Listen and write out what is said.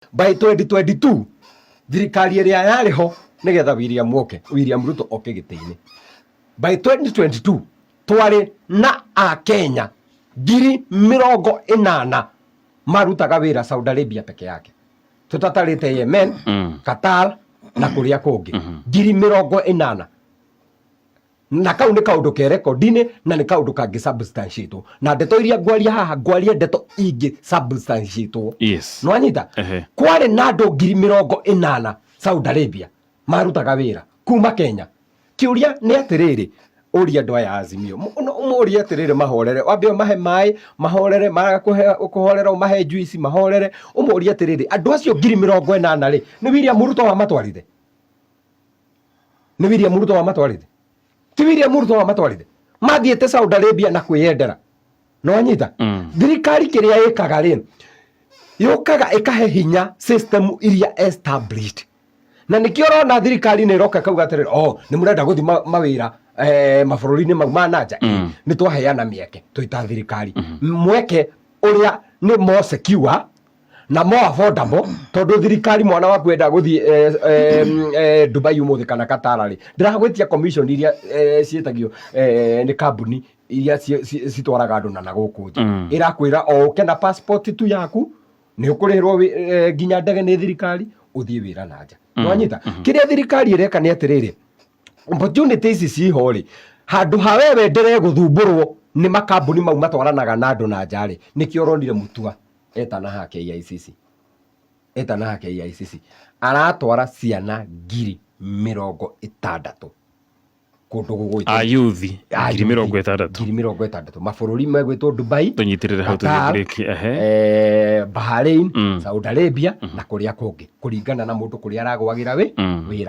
By 2022, thirikari ĩrĩa yarĩ ho nĩgetha William Ruto oke gĩtĩ-inĩ, by 2022 twarĩ na Akenya 80,000 marutaga wĩra Saudi Arabia peke yake, tũtatarĩte Yemen, Qatar na kũrĩa kũngĩ. 80,000, na kau nĩ kaũndũ ke rekondi-inĩ na nĩ kaũndũ kangĩ substantiate, na ndeto iria ngwaria haha, ngwaria ndeto ingĩ substantiate. Nwanyita? Ehe. Kwarĩ na andũ 80,000 Saudi Arabia marutaga wĩra kuma Kenya. Kĩũria nĩ atĩrĩrĩ, ũria andũ aya Azimio, ũmorie atĩrĩrĩ, mahorere, wambe ũmahe maĩ mahorere, maraga kũhorera ũmahe juice mahorere, ũmorie atĩrĩrĩ, andũ acio 80,000 rĩ, nĩ William Ruto wamatwarire? Nĩ William Ruto wamatwarire? Ti William Ruto wamatwarire. Mathiĩte Saudi Arabia na kwĩyendera. Nĩwanyita? Thirikari kĩrĩa ĩkaga rĩ, yũkaga ĩkahe hinya system iria established, na nĩkĩo ũrona thirikari nĩ ĩroka ĩkauga atĩrĩrĩ, oh, nĩ mũrenda gũthiĩ mawĩra mabũrũri-inĩ mau ma nanja, nĩ twaheana mĩeke twĩ ta thirikari, mweke ũrĩa nĩ more secure na more affordable, tondũ thirikari, mwana waku enda gũthiĩ Dubai ũmũthĩ kana Qatar rĩ, ndĩragwĩtia commission iria ciĩtagio nĩ kambuni iria citwaraga andũ na gũkũ nja. Ĩrakwĩra o ũke na passport tu yaku, nĩ ũkũrĩhĩrwo nginya ndege nĩ thirikari, ũthiĩ wĩra na nja. Nwanyita? Kĩrĩa thirikari ĩreka nĩ atĩrĩrĩ, opportunity ici ciho rĩ, handũ ha we wenderee gũthumbũrwo nĩ makambuni mau matwaranaga na andũ na nja rĩ, nĩkĩo ũronire Mutua etana haha KICC, etana haha KICC, aratwara ciana 60,000 kũndũ gũgwĩtwo Ayuthi 60,000. 60,000, mabũrũri megwĩtwo Dubai, Tũnyitĩrĩre hau tũthiĩ Qatar, break. Ehe. Bahrain, Saudi Arabia na kũrĩa kũngĩ, kũringana na mũndũ kũrĩa aragwagĩra wĩ wĩra.